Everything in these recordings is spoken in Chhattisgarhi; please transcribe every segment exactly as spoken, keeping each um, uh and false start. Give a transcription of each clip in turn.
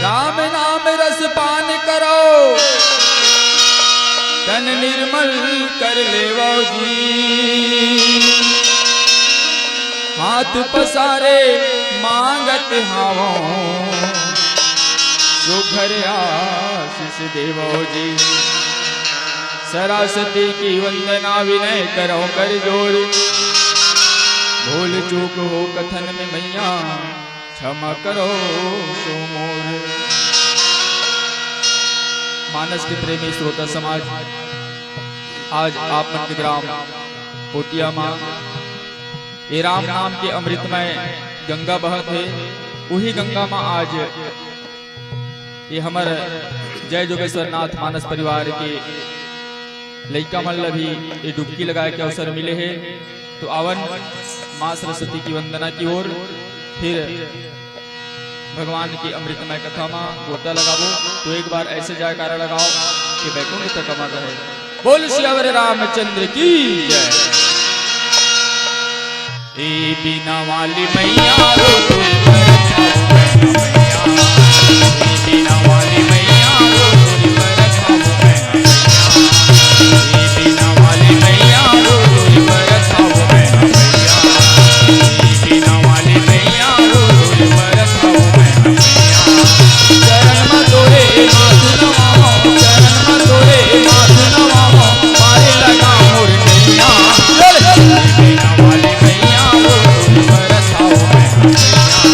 राम नाम रस पान करो, तन निर्मल कर लेवो जी। हाथ पसारे मांगत हावो, सुघर आशीष देवो जी। सरस्वती की वंदना विनय करो कर जोर, भूल चूक हो कथन में मैया क्षमा करो सो मोर। मानस के प्रेमी श्रोता समाज, आज आप मन के ग्राम पोटिया मा ये राम नाम के अमृतमय गंगा बहत हे। उही गंगा मा आज ये हमर जय जोगेश्वर नाथ मानस परिवार के लइका मन ल भी ये डुबकी लगाए के अवसर मिले हे। तो आवन माँ सरस्वती की वंदना की ओर, फिर भगवान की अमृतमय कथा मा गोता लगाबो। तो एक बार ऐसे जयकारा लगाओ कि बैकुंठ तक अमर रहे। बोल सियावर रामचंद्र की जय। ए बीना वाली मैया रो, तोरी बरसाओ मैं मैया। ए बीना वाली मैया रो, तोरी बरसाओ मैं मैया। ए बीना वाली मैया रो, तोरी बरसाओ मैं मैया। ए बीना वाली मैया रो, तोरी बरसाओ मैं मैया। चरण में तोरे माथ नवाओ, चरण में तोरे माथ नवाओ, पारे लगा मोर नैया। ए बीना वाली मैया रो, तोरी बरसाओ मैं मैया।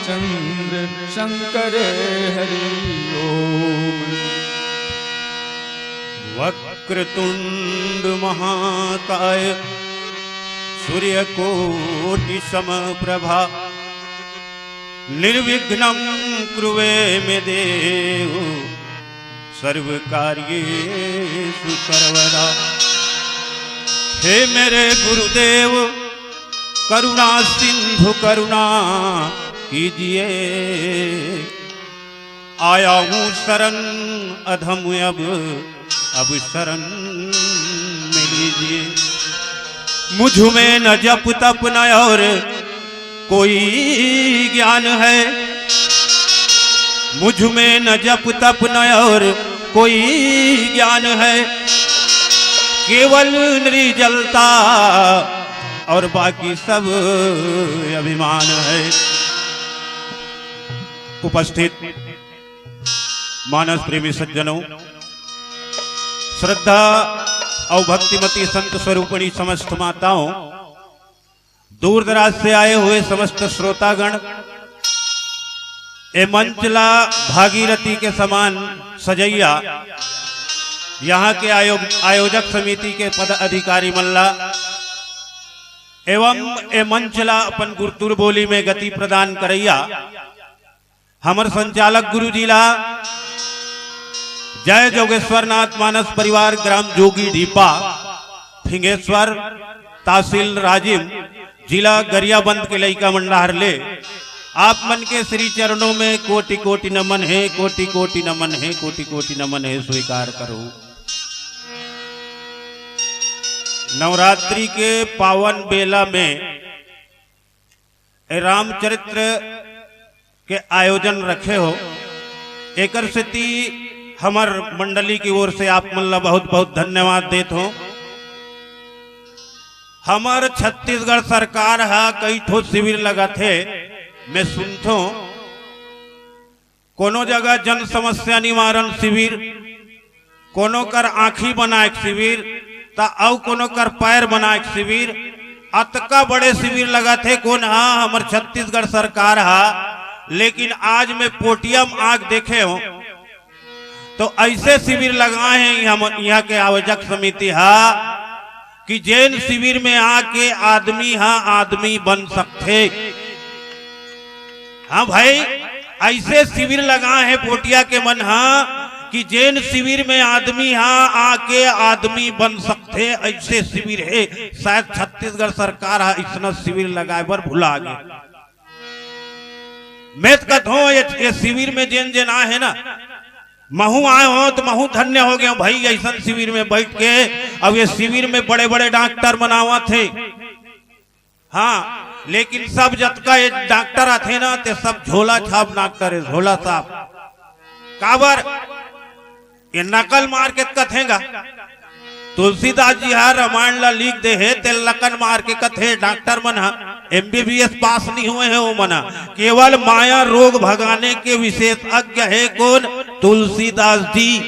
चंद्र शंकर हरि ओम। वक्रतुंड महाकाय सूर्यकोटि समप्रभा, निर्विघ्नं कुरु मे देव सर्व कार्येषु सर्वदा। हे मेरे गुरुदेव, करुणा सिंधु करुणा कीजिए, आया हूँ शरण अधम अब, अब शरण में लीजिए। मुझ में न जप तप न और कोई ज्ञान है, मुझ में न जप तप न और कोई ज्ञान है, केवल निर्जलता और बाकी सब अभिमान है। उपस्थित मानस प्रेमी सज्जनों, श्रद्धा और भक्तिमती संत स्वरूपणी समस्त माताओं, दूर दराज से आए हुए समस्त श्रोतागण, ए मंच ला भागीरथी के समान सजैया, यहाँ के आयो-, आयोजक समिति के पदाधिकारी मन ला एवं ए मंच ला अपन गुरतुर बोली में गति प्रदान करैया हमर संचालक गुरु जी ला, जय जोगेश्वर नाथ मानस परिवार, ग्राम जोगी ढीपा, फिंगेश्वर, तहसील राजिम, जिला गरियाबंद के लइका मन डहर ले आप मन के श्री चरणों में कोटि कोटि नमन है, कोटि कोटि नमन है, कोटि कोटि नमन है, स्वीकार करो। नवरात्रि के पावन बेला में ए रामचरित्र के आयोजन रखे हो, एकर सेती हमर मंडली की ओर से आप मन ला बहुत बहुत धन्यवाद देत हो। हमर छत्तीसगढ़ सरकार हा कई ठो शिविर लगाथे, मैं सुनथो, कोनो जगह जन समस्या निवारण शिविर, कोनो कर आँखी बनाए के शिविर, त अउ कोनो कर पैर बनाए के शिविर। अतका बड़े शिविर लगाथे कोन हा हमर छत्तीसगढ़ सरकार हा, लेकिन आज मैं पोटिया म आके देखे हो तो ऐसे शिविर लगाए हैं हम, यहाँ के आयोजक समिति हा कि जेन शिविर में आके आदमी हा आदमी बन सकथे। हाँ भाई, ऐसे शिविर लगाए हैं पोटिया के मन हा कि जेन शिविर में आदमी हा आके आदमी बन सकथे, ऐसे शिविर है। शायद छत्तीसगढ़ सरकार हा इसना शिविर लगाए बर भुला गे। मैं तो कहत हूँ, ये, ये शिविर में जेन जेन आए हैं ना, महू आए हो तो महू धन्य हो गए भाई, ऐसन शिविर में बैठ के। अब ये शिविर में बड़े बड़े डॉक्टर मन आवत हे, हाँ, लेकिन सब जतका ये डॉक्टर आथे ना, ते सब झोला छाप डॉक्टर है, झोला छाप। काबर? ये नकल मार के कथेगा। तुलसीदास जी हा रामायण ला लिख दे हे, ते नकल मार के कथे। डॉक्टर मन हा एमबीबीएस पास नहीं हुए हैं, वो मन हा केवल माया रोग भगाने के विशेषज्ञ है कोन? तुलसीदास जी,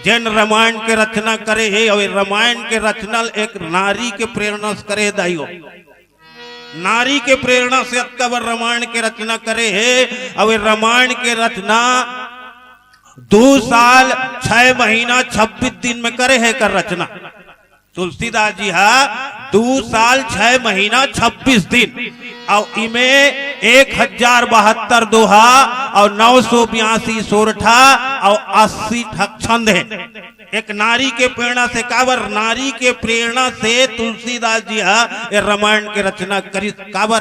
जेन रामायण के रचना करे हे। और रामायण के रचना एक नारी के प्रेरणा से करे दाई हो। नारी के प्रेरणा से अतका बर रामायण के रचना करे हे। अब ये रामायण के रचना दू साल, छह महीना, छब्बीस दिन में करे हे कर रचना। तुलसीदास जी हा दू साल, छह महीना, छब्बीस दिन, और इमे एक हजार बहत्तर दोहा और नौ सौ बयासी सोरठा और अस्सी ठक छंद हे। एक नारी के प्रेरणा से, काबर नारी के प्रेरणा से तुलसीदास जी हा ये रामायण के रचना करिस। काबर?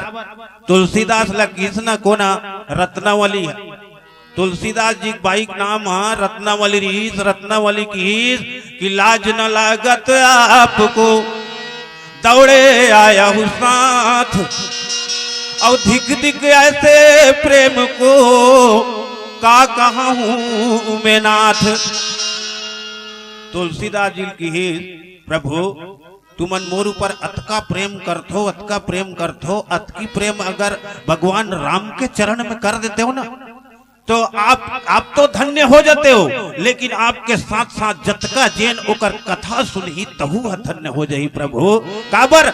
तुलसीदास ला किहिस ना कोन हा? रत्नावली हा। तुलसीदास जी के बाई के नाम हा रत्नावली रिहिस। रत्नावली किहिस कि लाज न लागत आपको, दौड़े आया हूँ साथ, और धिक धिक ऐसे प्रेम को, का कहा हूँ मैं नाथ। तुलसीदास जी किहिस, प्रभु, तुमन मोर ऊपर अतका प्रेम करथो, अतका प्रेम करथो, अतकी प्रेम अगर भगवान राम के चरण में कर देते हो ना, तो आप, आप तो धन्य हो जाते हो, लेकिन आपके साथ साथ जतका जेन ओकर कथा सुनही, तहू ह धन्य हो जाही प्रभु। काबर?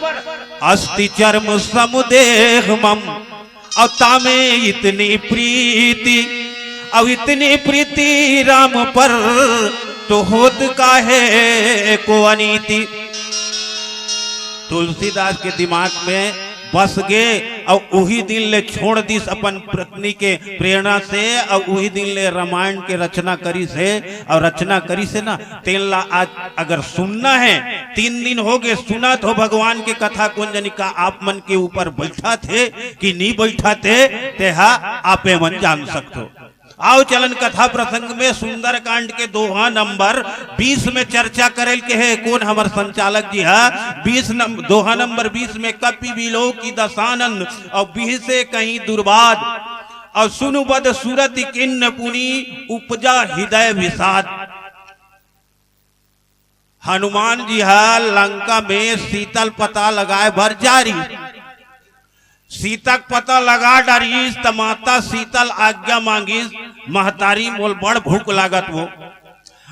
अस्ति चर्म सम देह मम, और तामे इतनी प्रीति, और इतनी प्रीति राम पर, तो होत काहे को अनीति। तुलसीदास के दिमाग में बस गे और उही दिन ले छोड़ दिस अपन पत्नी के प्रेरणा से, और उही दिन ले रामायण के रचना करिस हे। और रचना करिस हे ना, तेन ला आज अगर सुनना है, तीन दिन हो गए सुनत हो भगवान के कथा, कोन जनी का आप मन के ऊपर बैठत हे कि नी बैठत हे, तेहा आपे मन जान सकथो। आओ चलन कथा प्रसंग में सुंदरकांड के दोहा नंबर बीस में चर्चा करल के हे। कोन हमर संचालक जी हा? बीस नंबर, दोहा नंबर बीस में कपि बिलोकि दसानन और बिहसे कहीं दुर्बाद और सुनु बद सुरति किन्न पुनि उपजा हृदय विषाद। हनुमान जी हा लंका में सीता ल पता लगाए बर जा रहिस। सीता के पता लगा डरिस त माता सीता ल आज्ञा मांगिस, "महतारी मोल बड़ भूख लागत वो।"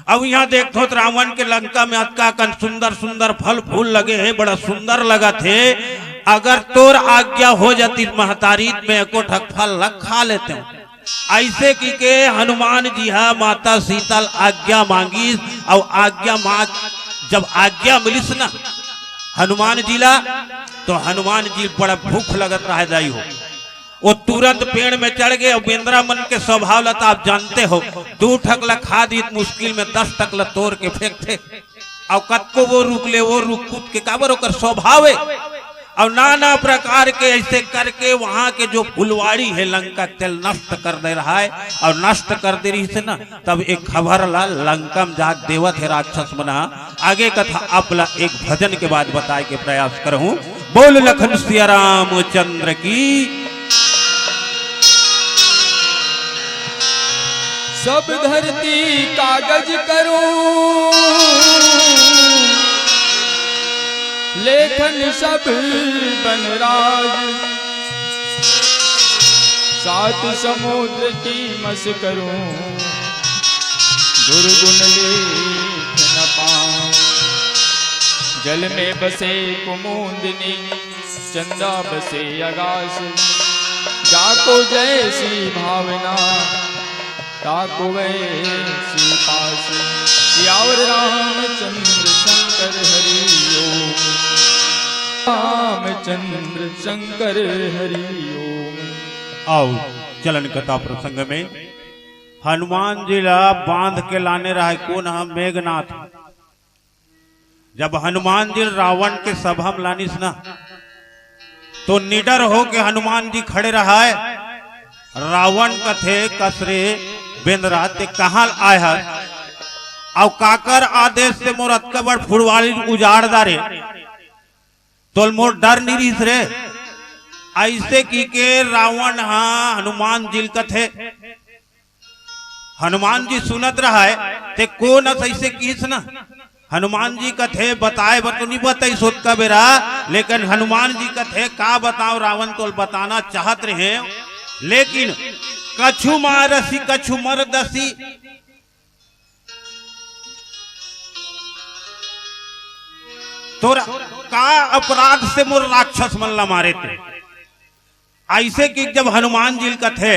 अब यहाँ देखथो त रावण के लंका में अतका कन सुंदर सुंदर फल फूल लगे हे, बड़ा सुंदर लगत हे। अगर तोर आज्ञा हो जाती महतारी त मैं एको ठक फल ल खा लेते हूँ। ऐसे की के हनुमान जी हा माता सीता ल आज्ञा मांगिस, और आज्ञा मांग, जब आज्ञा मिलिस ना हनुमान जी ला, तो हनुमान जी बड़ा भूख लगत रहा दाई हो। वो तुरंत पेड़ में चढ़ गए। और बेंदरा मन के स्वभाव ला तो आप जानते हो, दू ठक ला खा दी त मुश्किल में दस ठक ला तोड़ के फेंकथे। और कतको वो रुख ले, वो रुख कूद के, काबर ओकर स्वभाव है। और नाना प्रकार के ऐसे करके वहां के जो फुलवाड़ी है लंका के, तेला नष्ट कर दे रहा है। और नष्ट कर दे रहिस हे ना, तब एक खबर ला लंका में जाके देवत हे राक्षस मन हा। आगे कथा आप ला एक भजन के बाद बताए के प्रयास करहूं। बोल लखन सिया रामचंद्र की। सब धरती कागज करूं, लेखन सब बनराज। सात समुद्र की मस करूं, दुर्गुण लेख न पाऊं। जल में बसे कुमुदिनी, चंदा बसे आकाश। जाको जैसी भावना, ताको वैसी पास। सियावर रामचंद्र शंकर हरि ओम। रामचंद्र शंकर हरि ओम। आओ, चलन कथा प्रसंग में हनुमान जी ला बांध के लाने रहा है। कोन हा? मेघनाथ। जब हनुमान जी रावण के सभा में लानिस ना, तो निडर होके हनुमान जी खड़े रहा है। रावण कथे, "कस रे बेंदरा, ते कहाँ आए हस? अउ काकर आदेश से मोर अतका बड़ फुलवाड़ी उजाड़ डारे? तोल मोर डर नहीं रहिस रे।" ऐसे की के रावण हा हनुमान जी ल कथे। हनुमान जी सुनत रहा है, ते कोन अस ऐसे किस ना? हनुमान जी कथे बताए बर तो नहीं बताई सोतका बेरा, लेकिन हनुमान जी कथे का बताओ रावण, तोल बताना चाहत रहे, लेकिन कछु मारसी कछु मरदसी। तोर का अपराध से मोर राक्षस मन ला मारे ते? ऐसे कि जब हनुमान जी कथे,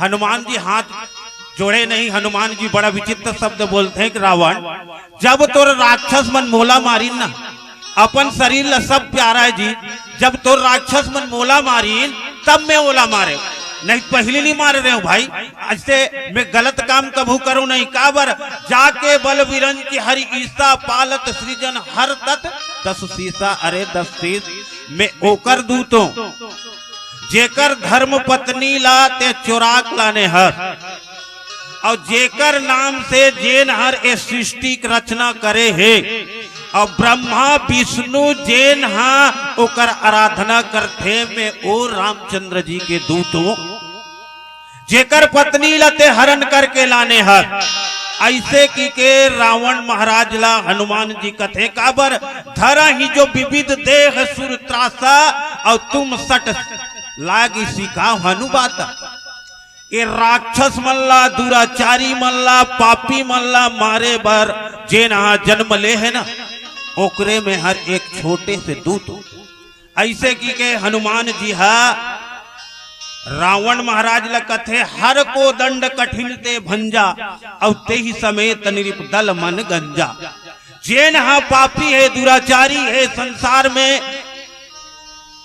हनुमान जी हाथ जोड़े नहीं, हनुमान जी बड़ा विचित्र शब्द बोलते हैं कि रावण, जब तोर राक्षस मन मोला मारिन ना, अपन शरीर ला सब प्यारा है जी, जब तोर राक्षस मन मोला मारिन, तब मैं ओला मारे, नहीं पहले नहीं मारे रहे हूँ भाई। ऐसे मैं गलत काम कभू करूँ नहीं। काबर? जाके बल बिरंच हरि ईसा पालत सृजन हर तत दस सीसा, अरे दस शीश। मैं ओकर दूतों, जेकर धर्म पत्नी ला ते चोराक लाने हस, अउ जेकर नाम से जेन हर ए सृष्टि के रचना करे हे, अउ ब्रह्मा विष्णु जेन हा ओकर आराधना करथे, मैं ओ रामचंद्र जी के दूत हूँ, जेकर पत्नी ला ते हरण करके लाने हस। ऐसे की के रावण महाराज ला हनुमान जी कथे, काबर? धरा ही जो विविध देह सुर त्रासा, अउ तुम सट लागी सिखाओ हनुबाता। ये राक्षस मन ला, दुराचारी मन ला, पापी मन ला मारे बर जेन हा जन्म ले हे ना, ओकरे में हर एक छोटे से दूत। ऐसे की के हनुमान जी हा रावण महाराज ल कथे, "हर को दंड कठिन ते भंजा, अउ तेहि समेत नृप दल मन गंजा।" जेन ह पापी हे, दुराचारी हे, संसार में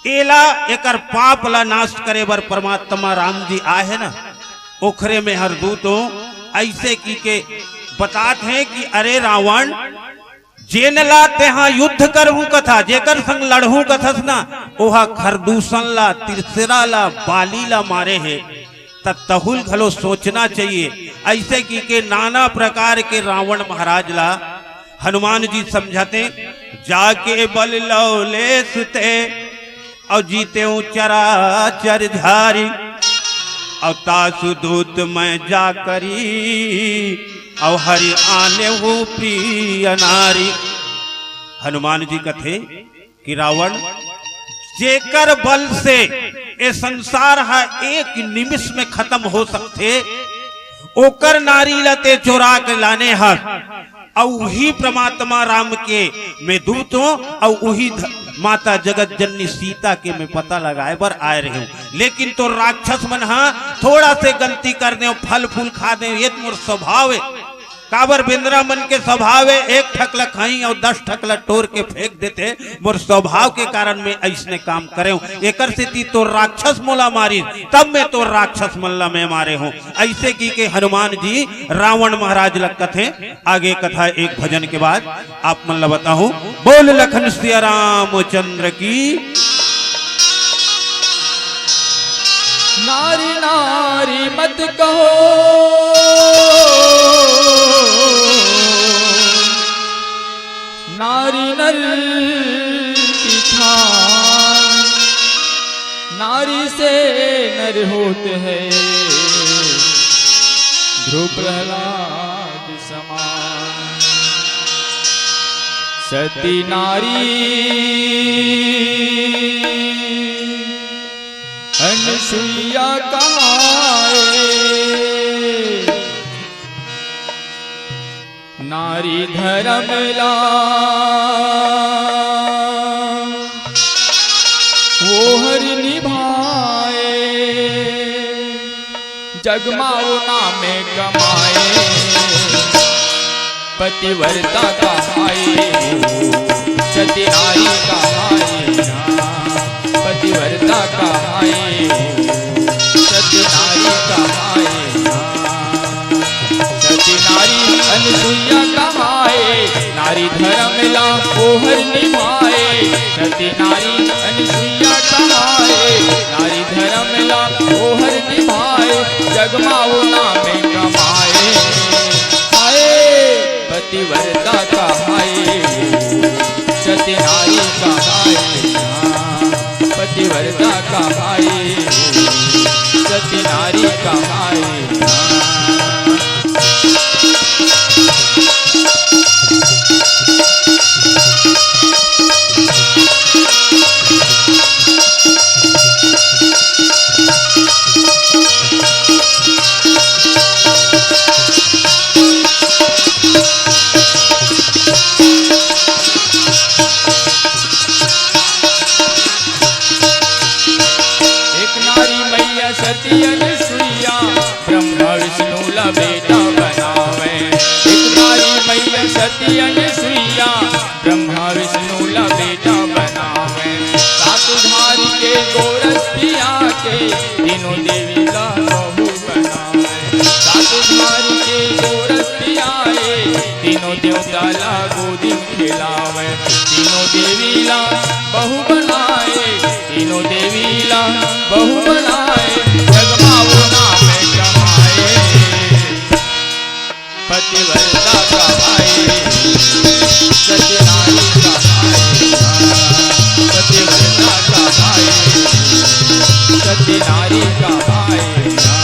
एला, एकर पाप ला नाश करे बर परमात्मा राम जी आहे न, ओखरे में हर दूत हों। अइसे की के बतात हे कि अरे रावण, जेन ला तेहा युद्ध करहूं कथा, जेकर संग लड़हूं कथस ना, ओहा खरदूषण ला, तिरसरा ला, बाली ला मारे हे, त तहुल घलो सोचना चाहिए। अइसे की के नाना प्रकार के रावण महाराज ला हनुमान जी समझाते, "जाके बल लौलेस ते, अउ जीतेउ चराचर झारी, अउ तासु दूत मैं जा करी, अउ हरि आनेहु प्रिय नारी।" हनुमान जी कथे कि रावण, जेकर बल से ए संसार ह एक निमिष में खत्म हो सकथे, ओकर नारी ल ते चोरा के लाने हस, अउ उही परमात्मा राम के में दूत हों, अउ उही ध-, माता जगत जननी सीता के में पता लगाए बर आए रहेंव। लेकिन तोर राक्षस मन ह थोड़ा से गलती कर देंव, फल फूल खा देंव, ये तो मोर स्वभाव हे। काबर बेंदरा मन के स्वभाव हे, एक ठक ल खाई अउ दस ठक ल टोर के फेंक देथे। मोर स्वभाव के कारण में अइसने काम करेंव। एकर सेती तोर राक्षस मोला मारिस, तब में तोर राक्षस मन ल में मारे हों। अइसे की के हनुमान जी रावण महाराज ल कथे। आगे कथा एक भजन के बाद आप मन ल बताहूं। बोल लखन सिया रामचंद्र की। नारी नारी मत कहो, नारी नर की ठान, नारी से नर होत है ध्रुव प्रहलाद समान। सती नारी अनसुईया कहाए, नारी धरम ला ओहर निभाए। जग मा ओ नामे कमाए, पतिव्रता कहाए, सती नारी कहाए ना, पतिव्रता कहाए, सती नारी कहाए ना। सती नारी अनसुईया कहाए, नारी धरम ला ओहर निभाए। सती नारी अनसुईया कहाए, नारी धरम ला ओहर निभाए। जग मा ओ नामे कमाए, हाय पतिव्रता कहाए, सती नारी कहाए ना, पतिव्रता कहाए, सती नारी कहाए ना। एक नारी मैया सती अनसुईया, ब्रह्मा विष्णु ला बेटा बनावे। एक नारी मैया सती अनसुईया, ब्रह्मा विष्णु ला बेटा बनावे। सात धारी के गोरस पिया के, तीनों देवी ला बहू बनावे। सात धारी के गोरस पियाए, तीनों देवता ला गोदी खिलावे। तीनों देवी ला बहू बनाए, तीनों देवी ला बहू बनाए। जग मा ओ नामे कमाए, पतिव्रता कहाए, सती नारी कहाए ना, पतिव्रता कहाए, सती नारी कहाए ना।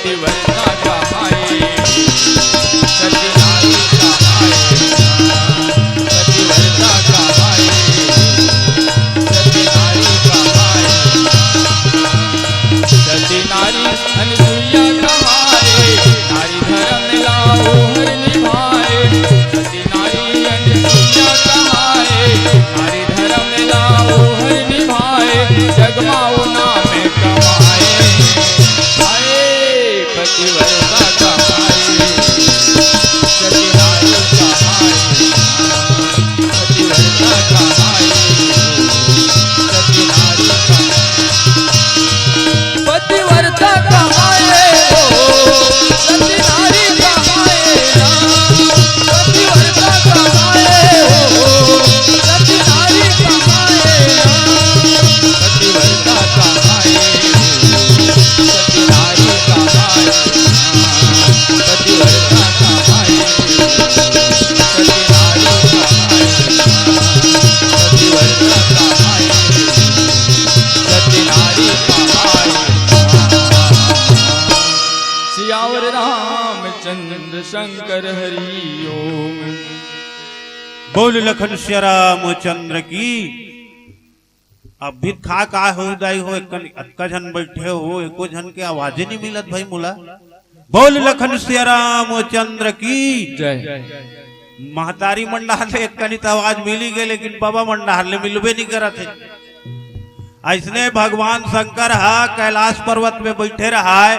पतिव्रता कहाए, सती नारी कहाए, पतिव्रता कहाए, सती नारी कहाए, सती नारी अनसुईया कहाए, नारी धर्म ला ओहर निभाए, सती नारी अनसुईया कहाए, नारी धर्म ला ओहर निभाए, जग मा ओ नाम कमाए। हाय, पतिव्रता कहाए, सती नारी कहाए, पतिव्रता कहाए, सती नारी कहाए। पतिव्रता कहाए हो, सती नारी कहाए ना। पतिव्रता कहाए हो, सती नारी कहाए ना। पतिव्रता कहाए हो, सती नारी कहाए ना। पतिव्रता कहाए हो, सती नारी कहाए ना। पतिव्रता कहाए हो, सती नारी कहाए ना। सियावर रामचंद्र शंकर हरि ओम। बोल लखन सिया रामचंद्र की। अब भी खा का हो दाई हो, एक कन-, अतका झन बैठे हो, एको झन के आवाजे नहीं मिलत भाई मोला। बोल लखन सिया रामचंद्र की। जय। महतारी मन डहर ले एक कनित आवाज मिली गए, लेकिन बाबा मन डहर ले मिलबे नहीं करत हे। अइसने भगवान शंकर हा कैलाश पर्वत में बैठे रहाय,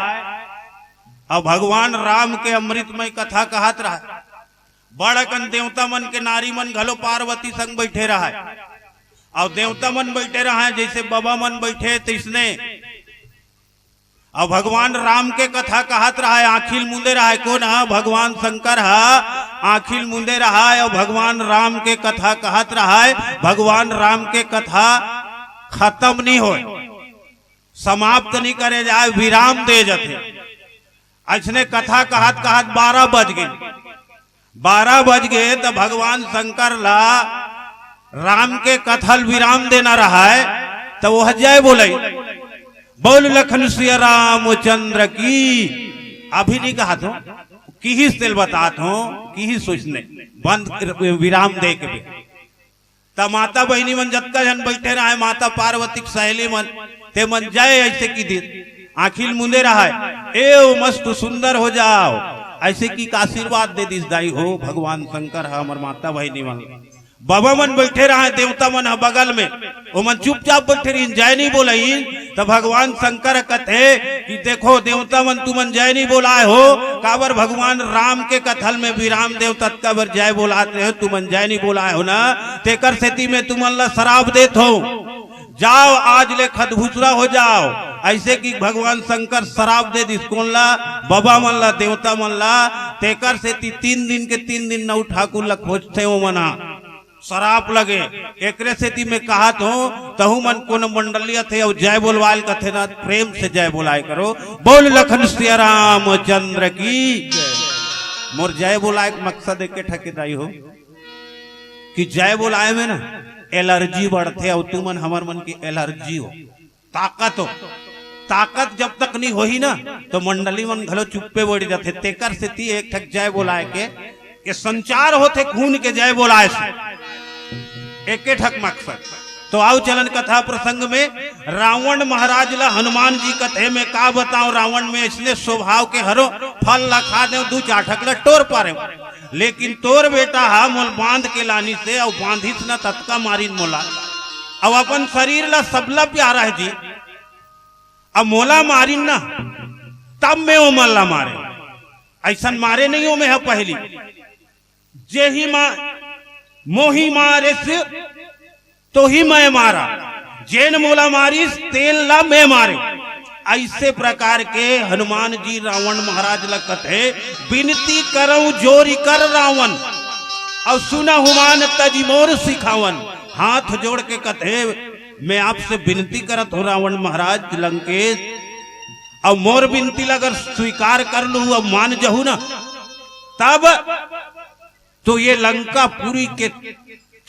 अउ भगवान राम के अमृतमय कथा कहत रहाय। बड़ अकन देवता मन के नारी मन घलो पार्वती संग बैठे रहाय, अउ देवता मन बैठे रहाय, जइसे बाबा मन बैठे तइसने। अउ भगवान राम के कथा कहत रहाय, आँखी ल मूंदे रहाय। कोन ह? भगवान शंकर ह आँखी ल मूंदे रहाय, अउ भगवान राम के कथा कहत रहाय। भगवान राम के कथा खतम नहीं होय, समाप्त नहीं करे जाय, विराम दे जथे। अइसने कथा कहत कहत बारह बज गे। बारह बज गे त भगवान शंकर ला राम के कथा ल विराम देना रहाय, त ओह जय बोलय, बोल लखन सिया रामचंद्र की। अभी नहीं कहत हों, किहिस तेल बतात हों, किहिस सोचने बंद विराम दे के बे। त माता बहिनी मन जतका झन बैठे रहाय, माता पार्वती के सहेली मन, ते मन जय अइसे कि दिस, आँखी ल मूंदे रहाय, "एव मस्त सुंदर हो जाव," अइसे कि आशीर्वाद दे दिस दाई हो। भगवान शंकर ह हमर माता बहिनी मन, बाबा मन बैठे रहाय, देवता मन ह बगल में, ओमन चुपचाप बैठे रहिन, जय नहीं बोलाइन। त भगवान शंकर कथे कि देखो देवता मन, तुमन जय नहीं बोलाय हो, काबर भगवान राम के कथा ल में विराम देव ततका बर जय बोलात रहे हो, तुमन जय नहीं बोलाय हो ना, तेकर सेती में तुमन ला सराप देत हों, जाव आज ले खदभुसरा हो जाव। अइसे कि भगवान शंकर सराप दे दिस कोन ला? बाबा मन ला, देवता मन ला। तेकर सेती तीन दिन के तीन दिन नौ ठाकुर ला खोजथे ओमन ह। सराप लगे। एकरे सेती में कहत हों, तहू मन कोनो मंडली आथे अउ जय बोलवाय ल कथे ना, प्रेम से जय बोलाय करो। बोल लखन सिया रामचंद्र की। मोर जय बोलाय के मकसद एके ठके दाई हो कि जय बोलाय में ना एलर्जी बढ़थे, अउ तुमन हमर मन के एलर्जी हो। ताकत हो, ताकत जब तक नहीं होही ना, तो मंडली मन घलो चुप्पे बैठ जाथे। तेकर सेती एक ठक जय बोलाय के, के संचार होथे खून के जय बोलाय से, एके ठक मकसद। तो आव चलन कथा प्रसंग में, रावण महाराज ला हनुमान जी कथे में का बताओ, रावण में अइसने स्वभाव के हरो, फल ला खा देव, दू चार ठक ला टोर पारे, लेकिन तोर बेटा हा मोल बांध के लानिस हे, अउ बांधिस न ततका मारिन मोला, अउ अपन शरीर ला सबला प्यारा हे जी, अब मोला मारिन ना, तब में ओमन ला मारे। अइसन मारे नहीं हो में ह पहली। जे ही मा-, मोही मारिस, तो ही मैं मारा। जेन मोला मारिस, तेन ला मैं मारे। अइसे प्रकार के हनुमान जी रावण महाराज ला कथे, "बिनती करउँ जोरि कर रावण, अउ सुनहु मान तजि मोर सिखावन।" हाथ जोड़ के कथे, मैं आपसे बिनती करत हों रावण महाराज लंकेश, अउ मोर बिनती ला अगर स्वीकार कर लूँ, अब मान जहू ना, तब तो ये लंकापुरी के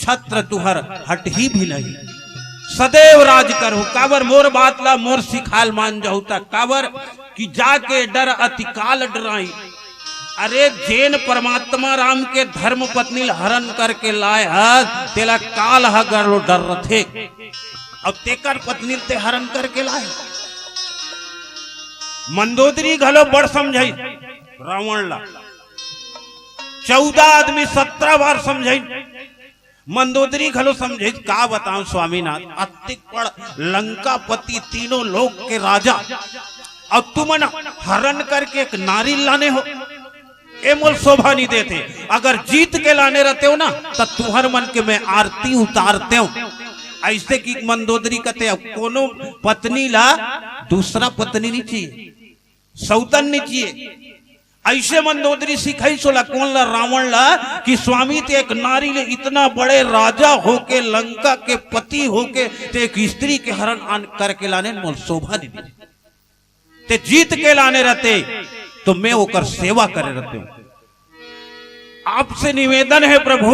छत्र तुहर हटही भी नहीं। सदैव राज करहूँ, काबर मोर बात ला, मोर सिखा ल मान जहू त, काबर कि जाके डर अति काल डराई। अरे, जेन परमात्मा राम के धर्म पत्नी ल हरण करके लाय हस, तेला काल ह घलो डरथे। अउ तेकर पत्नी ल ते हरण करके लाय। मंदोदरी घलो बड़ समझाई रावण ला, चौदह आदमी सत्रह बार समझाई। मंदोदरी घलो समझे, का बताऊं स्वामीनाथ, अतिक बड़ लंकापति, तीनों लोक के राजा, अउ तुमन हरण करके एक नारी लाने हो, ए मोल शोभा नहीं देते। अगर जीत के लाने रहते हो ना, त तुहर मन के मैं आरती उतारते हो। ऐसे कि मंदोदरी कहते, अब कोनो पत्नी ला दूसरा पत्नी नहीं चाहिए, सौतन नहीं चाहिए। ऐसे मंदोदरी सिखाई सोला कोन ला, रावण ला, कि स्वामी ते एक नारी ले, इतना बड़े राजा होके, लंका के पति होके, ते एक स्त्री के हरण आन करके लाने मोल शोभा नहीं दे। ते जीत के लाने रहते तो मैं ओकर सेवा करे रहते हूँ। आपसे निवेदन है प्रभु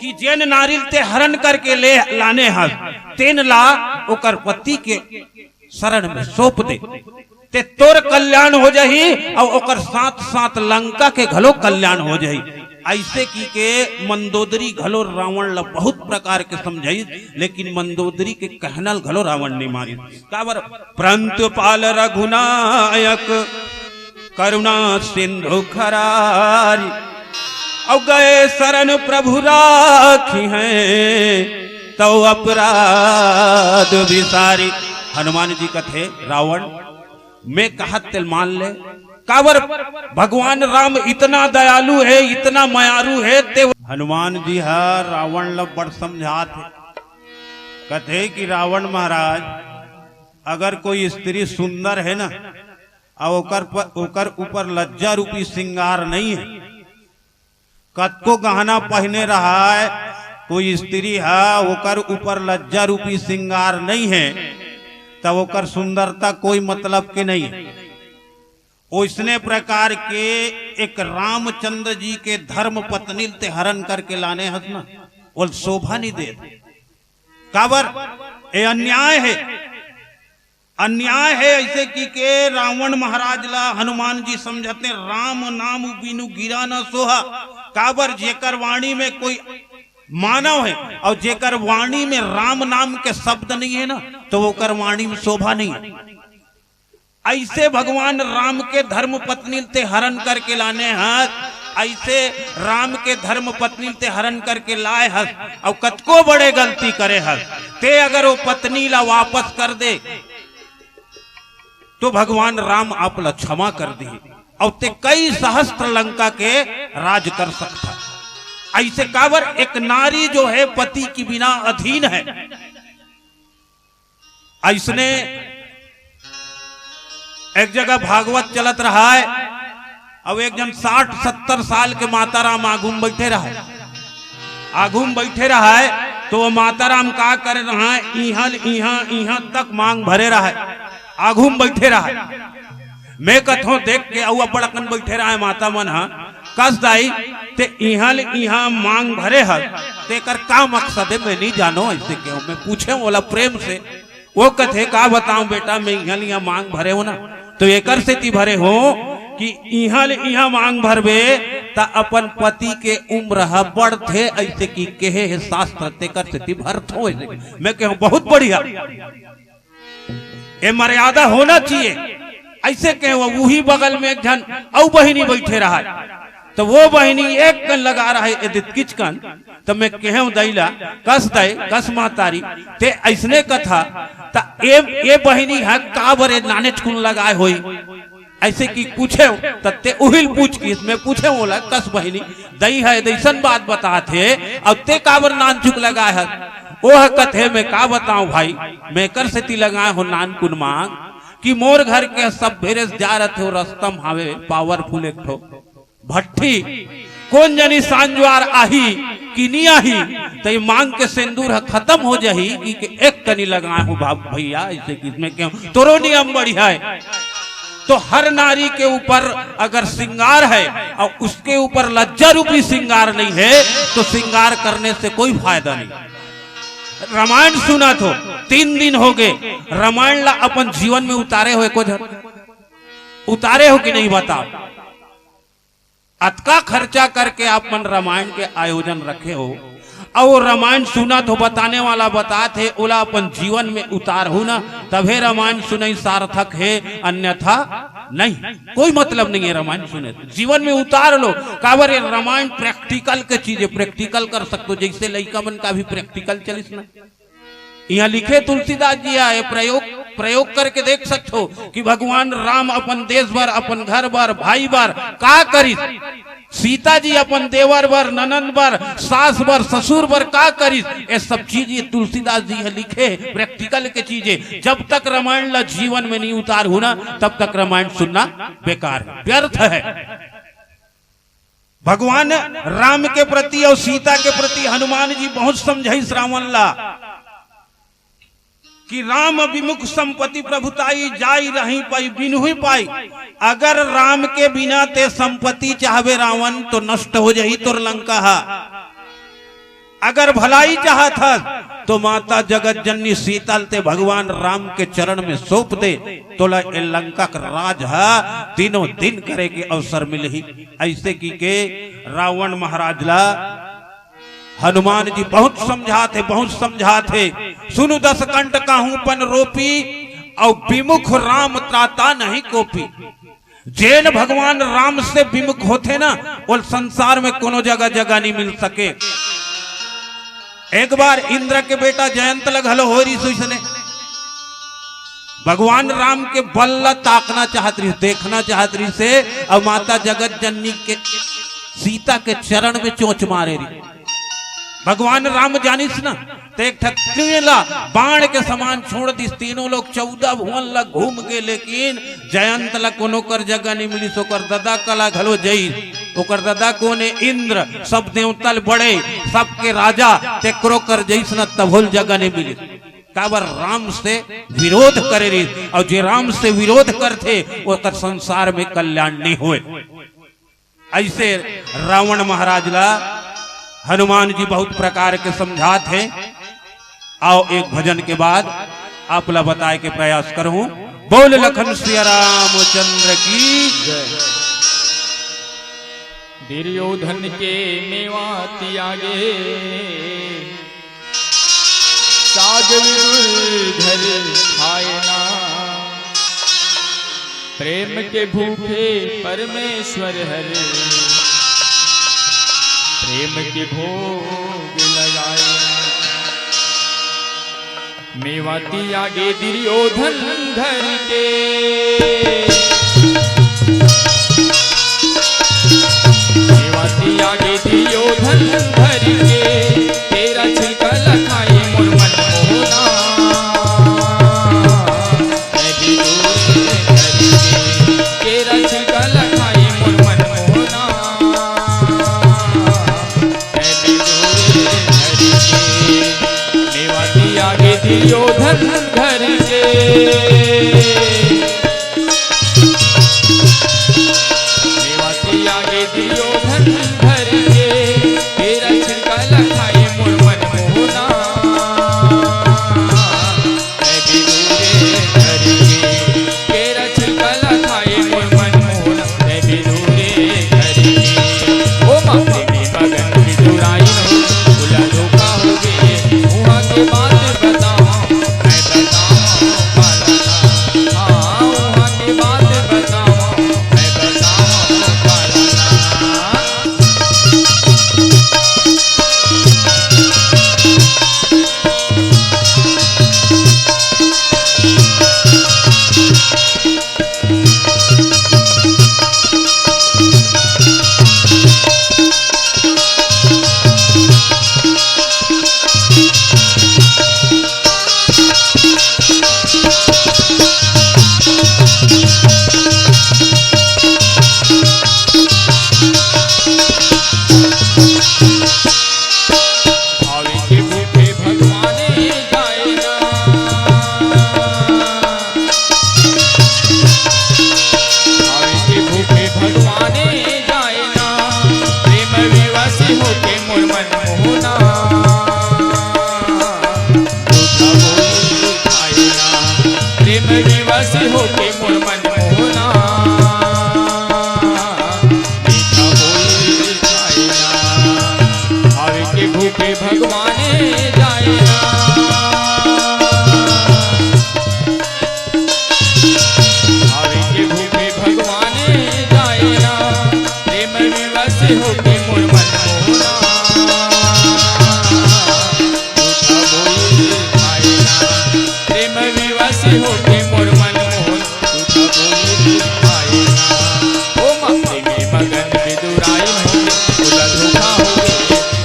कि जेन नारी ल ते हरण करके ले लाने हस, तेन ला ओकर पति के शरण में सौंप दे, ते तोर कल्याण हो जाही अउ ओकर साथ साथ लंका के घलो कल्याण हो जाही। ऐसे की के मंदोदरी घलो रावण ला बहुत प्रकार के समझाई, लेकिन मंदोदरी के कहना ल घलो रावण नहीं मानी। काबर? परंतु पाल रघुनायक करुणा सिंधु खरारी, अउ गए शरण प्रभु राखी हैं, तो अपराध विसारी। हनुमान जी कथे, रावण, मैं कहत तेल मान ले, काबर भगवान राम इतना दयालु है, इतना मयारू है, ते हनुमान जी हा रावण ल बड़ समझात है, कथे कि रावण महाराज, अगर कोई स्त्री सुंदर है ना, अउ ओकर पर, ओकर ऊपर लज्जा रूपी श्रृंगार नहीं है, कतको गहना पहने रहाय, कोई स्त्री हा ओकर ऊपर लज्जा रूपी श्रृंगार नहीं है, तब ओकर सुंदरता कोई मतलब के नहीं है। ओइसने प्रकार के एक रामचंद्र जी के धर्म पत्नी ल ते हरण करके लाने हस ना, ओल शोभा नहीं दे। काबर? ए अन्याय है, अन्याय है। ऐसे की के रावण महाराज ला हनुमान जी समझते, राम नाम बिनु गिरा न सोहा। काबर? जेकर वाणी में कोई मानव है अउ जेकर वाणी में राम नाम के शब्द नहीं है ना, तो ओकर वाणी में शोभा नहीं है। ऐसे भगवान राम के धर्म पत्नी ल ते हरण करके लाने हस, ऐसे राम के धर्म पत्नी ल ते हरण करके लाए हस, अउ कतको बड़े गलती करे हस। ते अगर वो पत्नी ला वापस कर दे, तो भगवान राम आप ला क्षमा कर दे, अउ ते कई सहस्त्र लंका के राज कर सकता। ऐसे काबर? एक नारी जो है पति की बिना अधीन है। ऐसने एक जगह भागवत चलत रहा है, अब एक जन साठ सत्तर साल के माता राम आगू में बैठे रहा है। आगू में बैठे रहा है, तो वो माता राम का करे रहा है, इहाँ ल इहाँ, इहाँ तक मांग भरे रहा है, आगू में बैठे रहा है। मैं कथों देख के अउ अब्बड़ अकन बैठे रहा है माता मन हा, कस दाई, ते इहाँ ले इहाँ मांग भरे हस, तेकर का मकसद है, मैं नहीं जानो। ऐसे केहूँ, मैं पूछे ओला प्रेम से। वो कथे, "का बताऊं बेटा, मैं इहाँ ले इहाँ मांग भरे हो ना, तो एकर सेती भरे हो कि इहाँ ले इहाँ मांग भरबे, त अपन पति के उम्र ह बढ़थे, ऐसे कि केहे हे शास्त्र, तेकर सेती भरथो।" ऐसे मैं केहूँ, "बहुत बढ़िया।" ये मर्यादा होना चाहिए। ऐसे कहे, वो उही बगल में एक झन अउ बहिनी बैठे रहा, तो वो बहिनी एक कन लगा रहा है, एदे किच कन, तो मैं कहे दई ला, "कस दई, कस महतारी, ते ऐसने कथा, त ए, ए बहिनी ह का बरे नानेच कुन लगाए होई?" ऐसे कि पूछे, त ते उहिल पूछ किस, मैं पूछे ओला, "कस बहिनी, दई है, दइसन बात बतात हे, अउ ते काबर नान चुक लगाए हस?" ओह कथे, "मैं का बताऊं भाई, मैं कर सेती लगाए हो नान कुन मांग कि मोर घर के सब भेरे से जा रथे, वो रस्ता म हावे पावरफुल एक ठो भट्ठी, कोन जनी सांझवार आही कि नी आही, त ये मांग के सिंदूर ह खत्म हो जाही कि, कि एक कनी लगाए हो बाप भैया।" ऐसे कि इसमें क्यों तोरो नियम बढ़िया है। तो हर नारी के ऊपर अगर श्रृंगार है और उसके ऊपर लज्जा रूपी श्रृंगार नहीं है, तो श्रृंगार करने से कोई फायदा नहीं। रामायण सुनत हो, तीन दिन हो गए, रामायण ला अपन जीवन में उतारे हो एको झन? उतारे हो कि नहीं बताओ? अतका खर्चा करके आप मन रामायण के आयोजन रखे हो, अउ वो रामायण सुनत हो, बताने वाला बतात हे, ओला अपन जीवन में उतारहू ना, तभे रामायण सुनई सार्थक हे, अन्यथा नहीं। कोई मतलब नहीं है रामायण सुने, जीवन में उतार लो। काबर ये रामायण प्रैक्टिकल के चीज है, प्रैक्टिकल कर सकते हो, जैसे लइका मन का भी प्रैक्टिकल चलिस ना। यहाँ लिखे तुलसीदास जी आए, प्रयोग, प्रयोग करके देख सकते हो कि भगवान राम अपन देश बर, अपन घर बर, भाई बर का करिस, सीता जी अपन देवर बर, ननंद बर, सास बर, ससुर बर का करिस, ये सब चीज ये तुलसीदास जी ह लिखे, प्रैक्टिकल के चीज है। जब तक रामायण ला जीवन में नहीं उतारहू ना, तब तक रामायण सुनना बेकार है, व्यर्थ है। भगवान राम के प्रति अउ सीता के प्रति हनुमान जी बहुत समझाइस रावण ला कि राम विमुख संपत्ति प्रभुताई, जाई रही पाई बिनु ही पाई। अगर राम के बिना ते संपत्ति चाहबे रावण, तो नष्ट हो जाही तोर लंका हा। अगर भलाई चाहत हस, तो माता जगत जननी सीता ल ते भगवान राम के चरण में सौंप दे, तोला ए लंका के राज ह दिनों दिन करे के अवसर मिलही। ऐसे की के रावण महाराज ला हनुमान जी बहुत समझात हे, बहुत समझात हे। सुनु दस कंठ कहूं पन रोपी, अउ विमुख राम त्राता नहीं कोपी। जेन भगवान राम से विमुख होथे ना, वो संसार में कोनो जगह जगह नहीं मिल सके। एक बार इंद्र के बेटा जयंत ल घलो होय रिहिस ओइसने। भगवान राम के बल ला ताकना चाहत रिहिस, देखना चाहत रिहिस हे, अउ माता जगत जननी के सीता के चरण में चोंच मारे रिहिस। भगवान राम जानिस ना, ते एक ठक तीर ला बाण के समान छोड़ दिस। तीनों लोग चौदह भुवन ला घूम के, लेकिन जयंत ला कोनो कर जगह नहीं मिलिस। ओकर ददा करा घलो जइस, ओकर ददा कोन हे? इंद्र, सब देवता ले बड़े, सबके राजा, तेकरो कर जइस ना, तभो ल जगह नहीं मिलिस। काबर राम से विरोध करे रिहिस, अउ जे राम से विरोध करथे, ओकर संसार में कल्याण नहीं होय। ऐसे रावण महाराज ला हनुमान जी बहुत प्रकार के समझात हे। आओ, एक भजन के बाद आप ला बताए के प्रयास करहूं। बोल लखन सिया रामचंद्र की जय। दुर्योधन के मेवा तियागे, साग विदुर घर खाए ना। प्रेम के भूखे परमेश्वर हर, प्रेम के भोग लगाए ना। मेवा तियागे दुर्योधन घर के, मेवा तियागे दुर्योधन घर के, तेरा छिलका ल खाए मोर मन मोहना। मैं भी दूर घर के, तेरा छिलका ल खाए मोर मन मोहना। मैं भी दूर घर के, मेवा तियागे दुर्योधन घर के। मेवा तियागे दुर्योधन घर के, तेरा छिलका ल खाए मोर मन मोहना। मैं भी दूर घर के, तेरा छिलका ल खाए मोर मन मोहना। मैं भी दूर घर के। ओ माँ प्रेमी मगन की चुराई हो, भुला धोखा हो गए, उहाँ के बात बताओ, मैं बताओ पाला। हाँ, उहाँ के बात बताओ, मैं बताओ पाला। भावे के भूखे भगवान जाए ना। भावे के भूखे भगवान जाए ना। प्रेम विवश होके मोर मन मोहना। झूठा बोल खाए ना। प्रेम विवश होके मोर मन मोहना। होके मोर मन मोहना, झूठा बोल पाए ना। प्रेम विवश होके मोर मन मोहना, झूठा बोल पाए ना। ओ माँ, प्रेम मगन बिदुराई हो, बोला धोखा हो गे,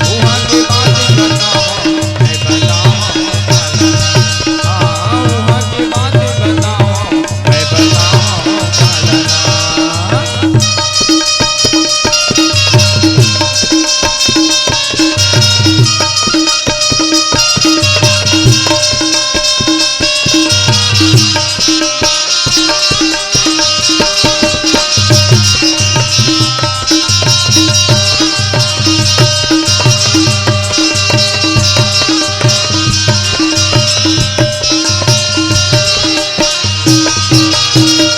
उहाँ के बात बताओ, मैं बताओ, हाँ, उहाँ के बात बताओ, मैं बताओ, काला ना।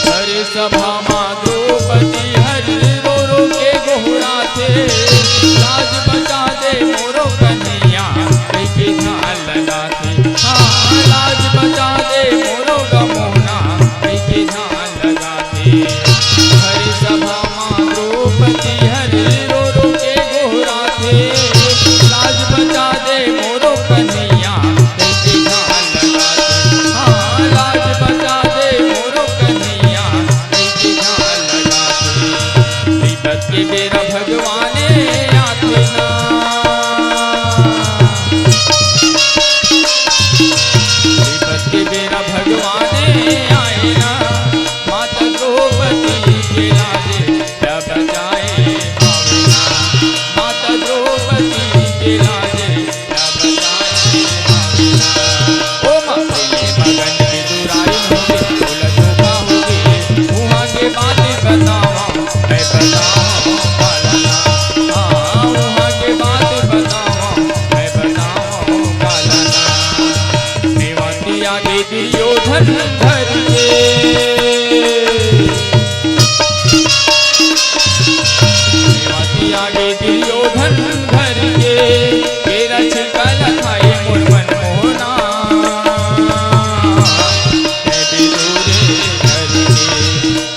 हर सभा मा द्रौपदी हर रो रो के गोहराथे, लाज बचा दे मोरो कन्हैया, कइके ध्यान लगाथे। हाँ, लाज बचा दे मोरो गमोना, कइके ध्यान लगाथे। हर सभा मा द्रौपदी हर रो रो के गोहराथे, लाज बचा दे मोरो कन्हैया, कइके ध्यान लगाथे। हाँ, लाज बचा दे मोरो कन्हैया, कइके ध्यान लगाथे। विपत के बेरा भगवाने आथे ना, विपत के बेरा भगवाने आए ना, माता द्रौपदी के लाजे तब जाए पावे ना, माता द्रौपदी के लाजे तब जाए पावे ना। ओ माँ, प्रेम मगन बिदुराई होगे, बोला धोखा होगे, उहाँ के बात बताओ, मैं बताओ, काला ना। हाँ, उहाँ के बात बताओ, मैं बताओ, काला ना। मेवाती आगे दुर्योधन धर के, मेवाती आगे दुर्योधन धर के, तेरा छिलका ला खाए मोर मन मोहना। मैं बिदुरे धर के,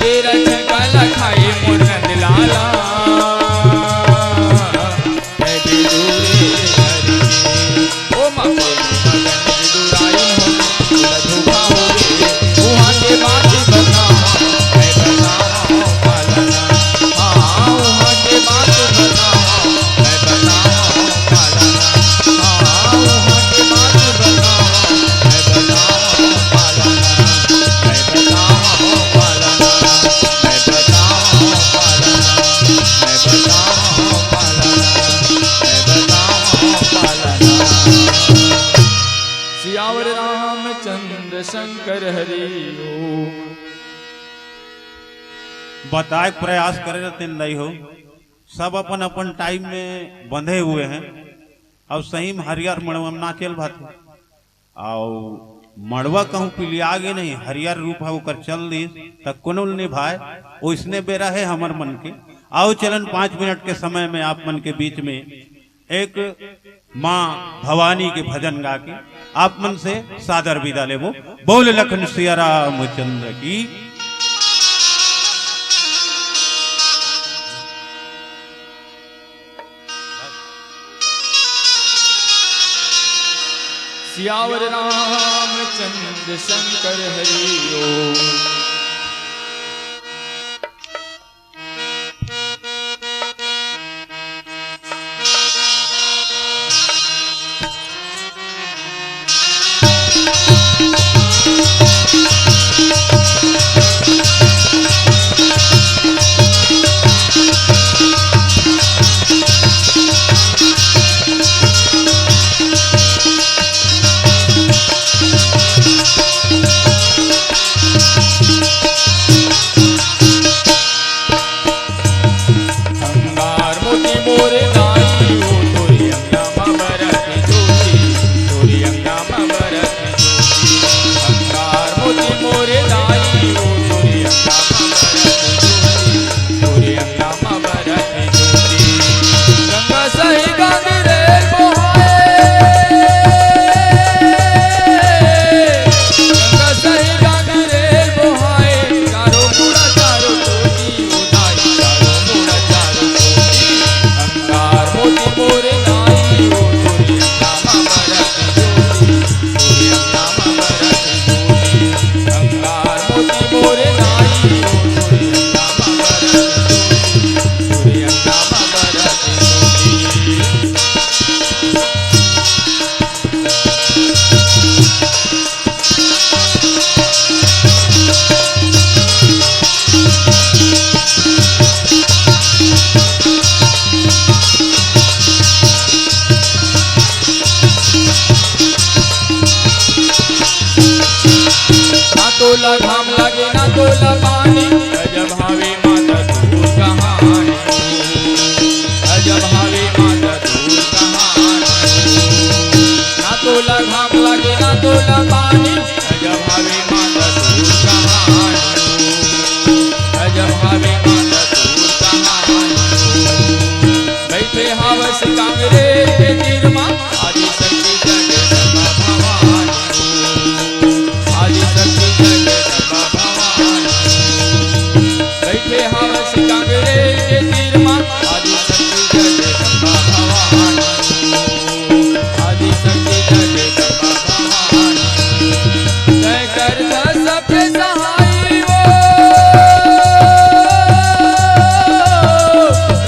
तेरा छिलका ला खाए मोर नंद लाला। मैं बिदुरे धर के, ओ माँ, प्रेम मगन बिदुराई हो, बोला धोखा होगे, उहाँ के बात बताओ, मैं बताओ, काला ना। हाँ, उहाँ के बात बताओ, मैं बताओ, काला ना। हाँ, उहाँ के बात बताओ, मैं बताओ, काला ना। मैं बताओ, काला ना। मैं बताओ, काला ना। मैं बताओ, काला ना। मैं बताओ, काला ना। सियावर रामचंद्र शंकर हरि ओम। बताए के प्रयास करे रहते नहीं हो, सब अपन अपन टाइम में बंधे हुए हैं। अब सही में हरियर मड़वा में नाचेल भात, अउ मड़वा कहूँ पिलिया गे नहीं, हरियर रूप है ओकर चल दिस, त कोनो ल निभाए, ओइसने बेरा है हमर मन के। आओ चलन पाँच मिनट के समय में आप मन के बीच में एक माँ भवानी के भजन गा के आप मन से सादर विदा लेबो। बोल लखन सिया रामचंद्र की। सियावर रामचंद्र शंकर हरि ओम। घाम लागे ना तोला पानी, अजब हवे माता तोर कहानी। अजब हवे माता तोर कहानी। ना तोला घाम लागे ना तोला पानी, अजब हवे माता तोर कहानी। अजब हवे माता तोर कहानी। बइठे हवस कांग्रेस के तीर मा, आदि शक्ति जगदम्बा भवानी। आदि शक्ति जगदम्बा भवानी। बइठे हवस कांग्रेस के तीर मा, आदि शक्ति जगदम्बा भवानी। आदि शक्ति जगदम्बा भवानी। तैं करथा सबके सहाय वो।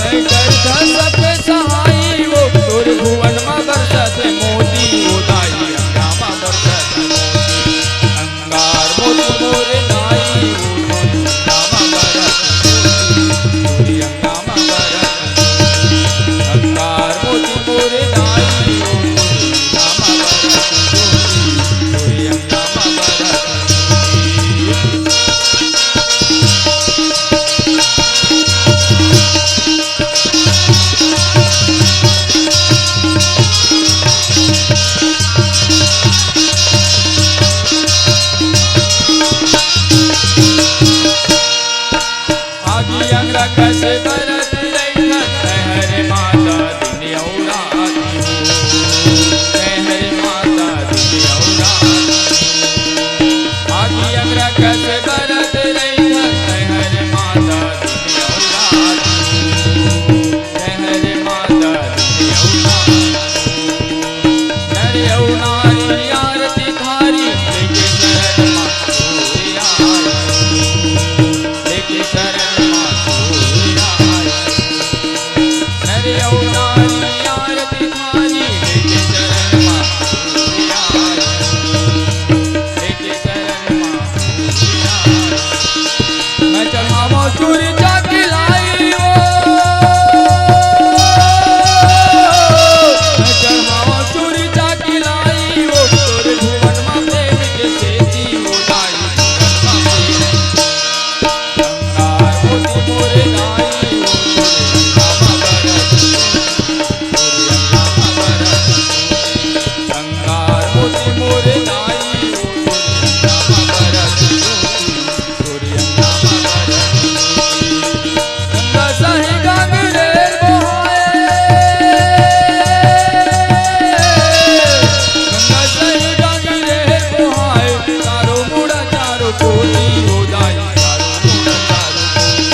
तैं करथा सबके सहाय वो। तोर भुवन मा बरसत मोती वो दाई, गंगा मा बरसत मोती। अंगार मोती मोरे दाई वो, गंगा मा बरसत मोती। तोरी अंगा मा बरसत अंगार मोती मोरे दाई, नामा बरस ज्योति, तोरे अंगा मा बरस ज्योति। आगी अंगरा कसे बरत रहिथस, हरे माता दिन अउ रात हो। हरे माता दिन अउ रात हो। आगी अंगरा कसे बरत रहिथस, हरे माता दिन अउ रात हो। हरे माता दिन अउ रात हो। नर अउ नारी आरती थारी, लेके शरण मा तोरे आए। लेके शरण मा तोरे आए। नर अउ नारी आरती थारी, लेके शरण मा तोरे आए। लेके शरण मा तोरे आए। मैं चढ़ावों चूरी चाकी लाई वो। मैं चढ़ावों चूरी चाकी लाई वो। तोरे भुवन मा प्रेम के सेती वो दाई, भुवन मा प्रेम। अंगार मोती मोरे दाई वो, तोरे अंगा मा बरस। तोरे अंगा मा बरस। अंगार मोती मोरे दाई वो, तोरे अंगा मा बरस। गंगा सही गंग रे बोहाए, गंगा सही गंग रे बोहाए, चारों मुड़ा चारों कोती हो दाई, चारों मुड़ा चारों कोती।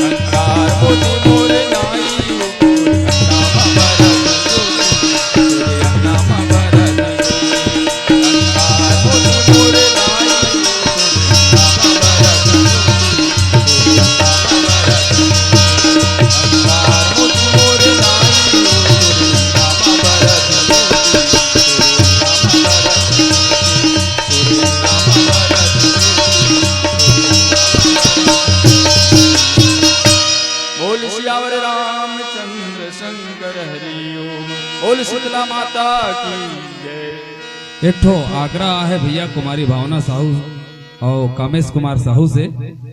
अंगार मोती मोरे दाई हो, तोरे अंगा मा बरस ज्योति, तोरे अंगा मा बरस ज्योति। बोल सियावर रामचंद्र शंकर हरि ओम। बोल शीतला माता की जय। एक ठो आग्रह आहे भैया कुमारी भावना साहू और कामेश कुमार साहू से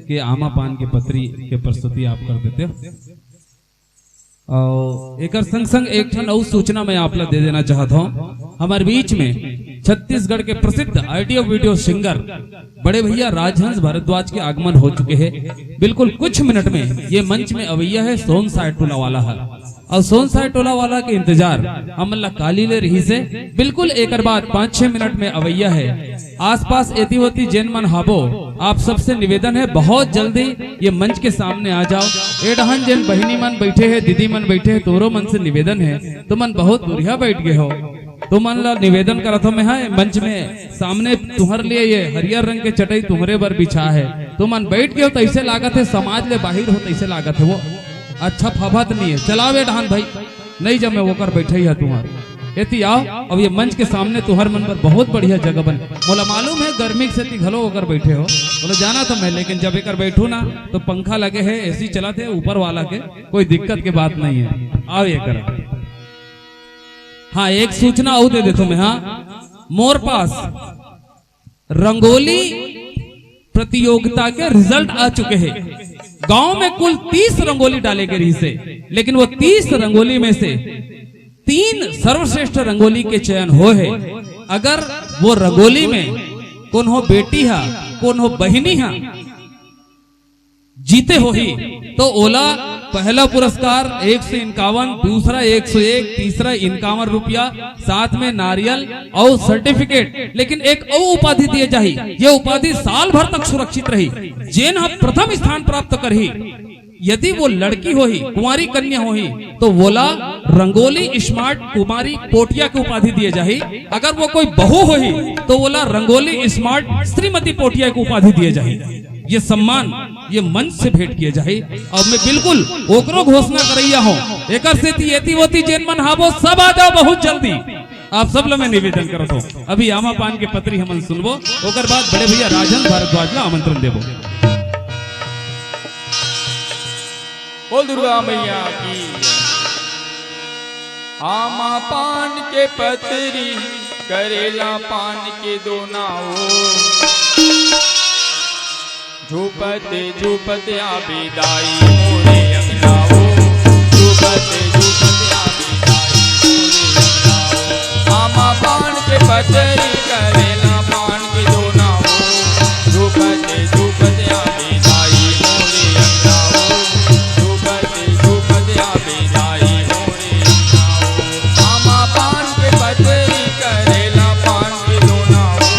कि आमा पान के पत्री के प्रस्तुति आप कर देते हो। और एकर संग संग एक ठन अउ सूचना मैं आप ला दे देना चाहत हूँ। हमारे बीच में छत्तीसगढ़ के प्रसिद्ध ऑडियो वीडियो सिंगर बड़े भैया राजहंस भारद्वाज के आगमन हो चुके हैं। बिल्कुल कुछ मिनट में ये मंच में अवैया है सोन साय टोला वाला है। अउ सोन साय टोला वाला के इंतजार हमन ला काली ले रहिसे। बिल्कुल एकर बाद पाँच छह मिनट में अवैया है। आसपास एती ओती जेन मन हाबो, आप सबसे निवेदन है, बहुत जल्दी ये मंच के सामने आ जाओ। ए डहन जेन बहिनी मन बैठे है, दीदी मन बैठे है, तोरो मन से निवेदन है, तुमन बहुत दूरिहा बैठ गए हो। तुमन ला निवेदन करत हो मैं, हाँ, मंच में सामने तुम्हर लिए ये हरियर रंग के चटई तुम्हरे बर बिछा है, तुमन बैठ गए हो तो ऐसे लागत है समाज ले बाहिर हो, तो ऐसे लागत है वो। अच्छा फभत नहीं है, चलावे डहन भाई, नहीं जमे ओकर बैठई है तुम्हार। एती आओ, अब ये मंच के सामने तुहर मन बर बहुत बढ़िया जगह बने। मोला मालूम है गर्मी के सेती घलो ओकर बैठे हो, बोले जाना तो मैं, लेकिन जब एकर बैठू ना तो पंखा लगे है, एसी चलत है ऊपर वाला के, कोई दिक्कत के बात नहीं है। आओ ये कर। हाँ, एक सूचना अउ दे देथों मैं। हाँ, मोर पास रंगोली प्रतियोगिता के रिजल्ट आ चुके हे। गांव में कुल तीस रंगोली डाले गे रहिस हे, लेकिन वो तीस रंगोली में से तीन सर्वश्रेष्ठ रंगोली के चयन होए हे। अगर वो रंगोली में कोनो बेटी हा, कोनो बहिनी हा जीते होही, तो ओला पहला पुरस्कार एक सौ इक्यावन, दूसरा एक सौ एक, तीसरा इक्यावन रुपया, साथ में नारियल अउ सर्टिफिकेट, लेकिन एक अउ उपाधि दिए जाही। ये उपाधि साल भर तक सुरक्षित रही। जेन ह प्रथम स्थान प्राप्त करही, यदि वो लड़की होही, कुंवारी कन्या होही, तो वोला रंगोली स्मार्ट कुमारी पोटिया के उपाधि दिए जाही। अगर वो कोई बहू होही, तो वोला रंगोली स्मार्ट श्रीमती पोटिया के उपाधि दिए जाही। ये सम्मान ये मंच से भेंट किए जाही। अब मैं बिल्कुल ओकरो घोषणा करैया हूँ। एकर सेती एती वोती जेन मन हावो, सब आ जाओ बहुत जल्दी। आप सब ला मैं निवेदन करत हूँ। अभी आमा पान के पतरी हमन सुनबो, ओकर बाद बड़े भैया राजन भारद्वाज ला आमंत्रण देबो। बोल दुर्गा मैया की। आमा पान के पतरी, करेला पान के दोना हो। झूपत झूपत आबे दाई मोरे अंगना हो। झूपत झूपत आबे दाई मोरे अंगना हो। आमा पान के पतरी, करेला पान के दोना हो। झूपत झूपत आबे दाई मोरे अंगना हो। झूपत झूपत आबे दाई मोरे अंगना हो। आमा पान के पतरी, करेला पान के दोना हो।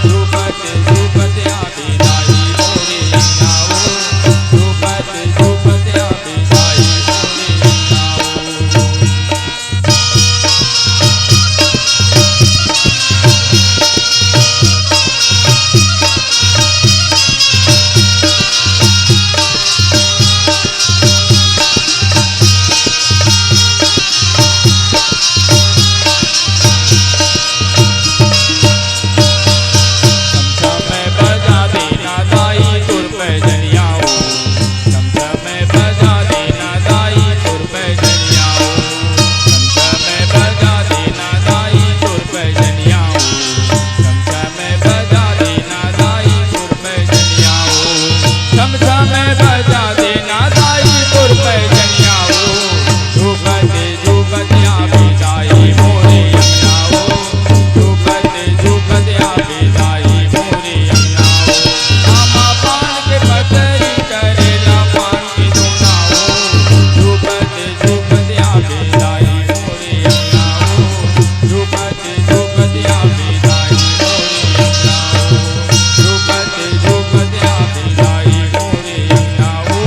झूपत झूपत आबे दाई मोरे अंगना हो। झूपत झूपत आबे दाई मोरे अंगना हो। समय बजा देना दाई तोर पैजनिया हो। समय बजा देना दाई तोर पैजनिया हो। समय बजा देना दाई तोर पैजनिया हो। समय बजा देना दाई तोर पैजनिया हो। समय बजा देना दाई तोर पैजनिया हो। झूपत झूपत आबे दाई मोरे अंगना हो। झूपत झूपत आबे दाई मोरे अंगना हो। आमा पान के पतरी, करेला पान के दोना हो। झूपत झूपत आबे दाई मोरे अंगना हो। झूपत झूपत आबे दाई मोरे अंगना हो।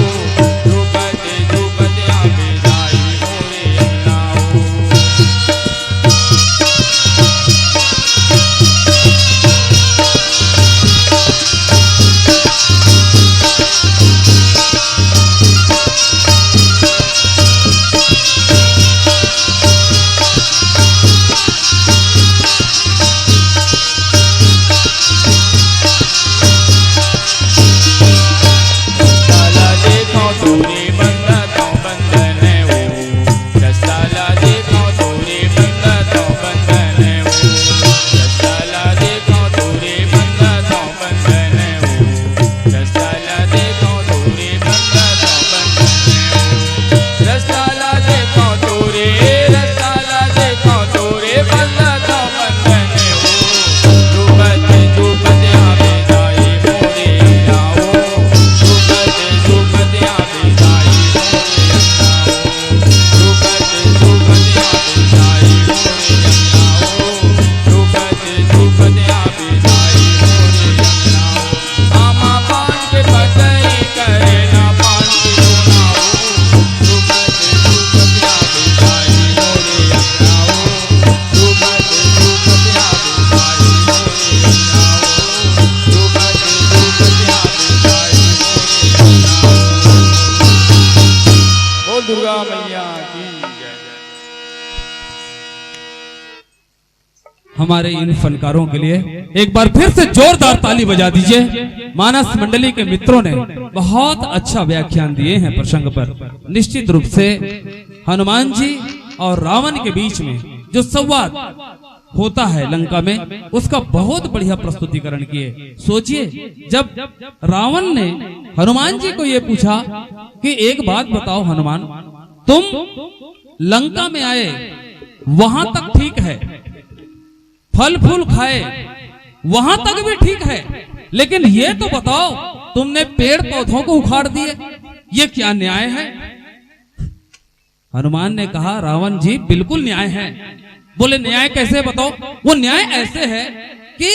झूपत झूपत आबे दाई मोरे अंगना हो। झूपत झूपत आबे दाई मोरे अंगना हो। बोल दुर्गा मैया की जय। हमारे इन फनकारों के लिए एक बार फिर से जोरदार ताली बजा दीजिए। मानस मंडली के मित्रों ने बहुत अच्छा व्याख्यान दिए हैं प्रसंग पर। निश्चित रूप से हनुमान जी और रावण के बीच में जो संवाद होता है लंका में, उसका बहुत बढ़िया प्रस्तुतिकरण किए। सोचिए, जब रावण ने हनुमान जी को ये पूछा कि एक बात बताओ हनुमान, तुम लंका में आए, वहां तक ठीक है, फल फूल खाए, वहां तक भी ठीक है, लेकिन ये तो बताओ, तुमने पेड़ पौधों को उखाड़ दिए, ये क्या न्याय है? हनुमान ने कहा, रावण जी, बिल्कुल न्याय है। बोले, न्याय कैसे बताओ? वो न्याय ऐसे है कि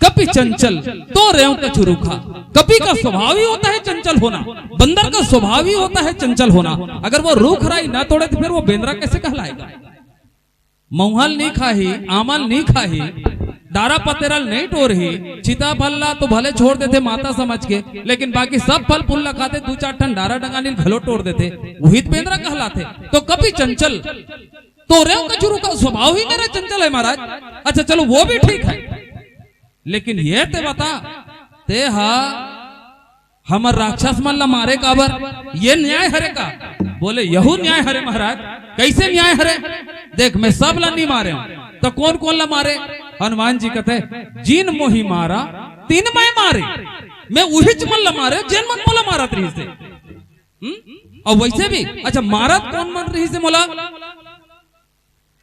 कपि चंचल, तो रेव कछु रूखा। कपि का स्वभाव ही होता है चंचल होना, बंदर का स्वभाव ही होता है चंचल होना। अगर वो रूख राई ना तोड़े तो फिर वो बेंदरा कैसे कहलाएगा? मऊहा ल नहीं खाही, आमा ल नहीं खाही, डारा पतेरा ल नहीं टोरही, चिता फल ला तो भले छोड़ देथे माता समझ के, लेकिन बाकी सब फल फूल ला खाथे, दू चार ठन डारा डंगानी ल घलो टोर देथे, उही त बेंदरा कहलाथे। तो कपि चंचल, तो रेव कछु रूखा, स्वभाव ही मेरा चंचल है महाराज। अच्छा चलो वो भी ठीक है, लेकिन ये ते बता, ते हा हमर राक्षस मन ला मारे काबर? ये न्याय हरे का? बोले, यहू न्याय हरे महाराज। कैसे न्याय हरे? देख, मैं सब ला नहीं मारे हूं, तो कौन कौन ला मारे? हनुमान जी कहते, जिन मोहि मारा तिन मैं मारे। मैं उहिच मन ला मारे जेन मन मोला मारत रहिसे। हम्म? और वैसे भी, अच्छा, मारत कौन मन रहिसे मोला?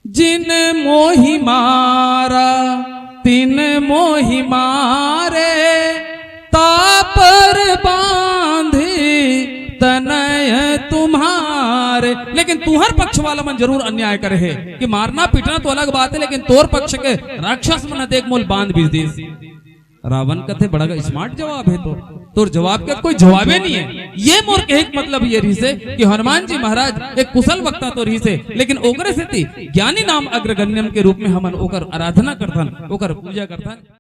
जिन मोहि मारा तिन मोहि मारे, तापर बांधी तनय तुम्हारे। लेकिन तुहर पक्ष वाला मन जरूर अन्याय करे हे कि मारना पीटना तो अलग बात है, लेकिन तोर पक्ष के राक्षस मन देख मोल बांध बीस दिस। रावण कथे, बड़ा स्मार्ट जवाब है तो, तोर जवाब के कोई जवाबे नहीं है। ये मोर कहे के मतलब ये रहिसे कि हनुमान जी महाराज एक कुशल वक्ता तो रहिसे, लेकिन ओकरे सेती ज्ञानी नाम अग्रगण्यम के रूप में हमन ओकर आराधना करथन, ओकर पूजा करथन।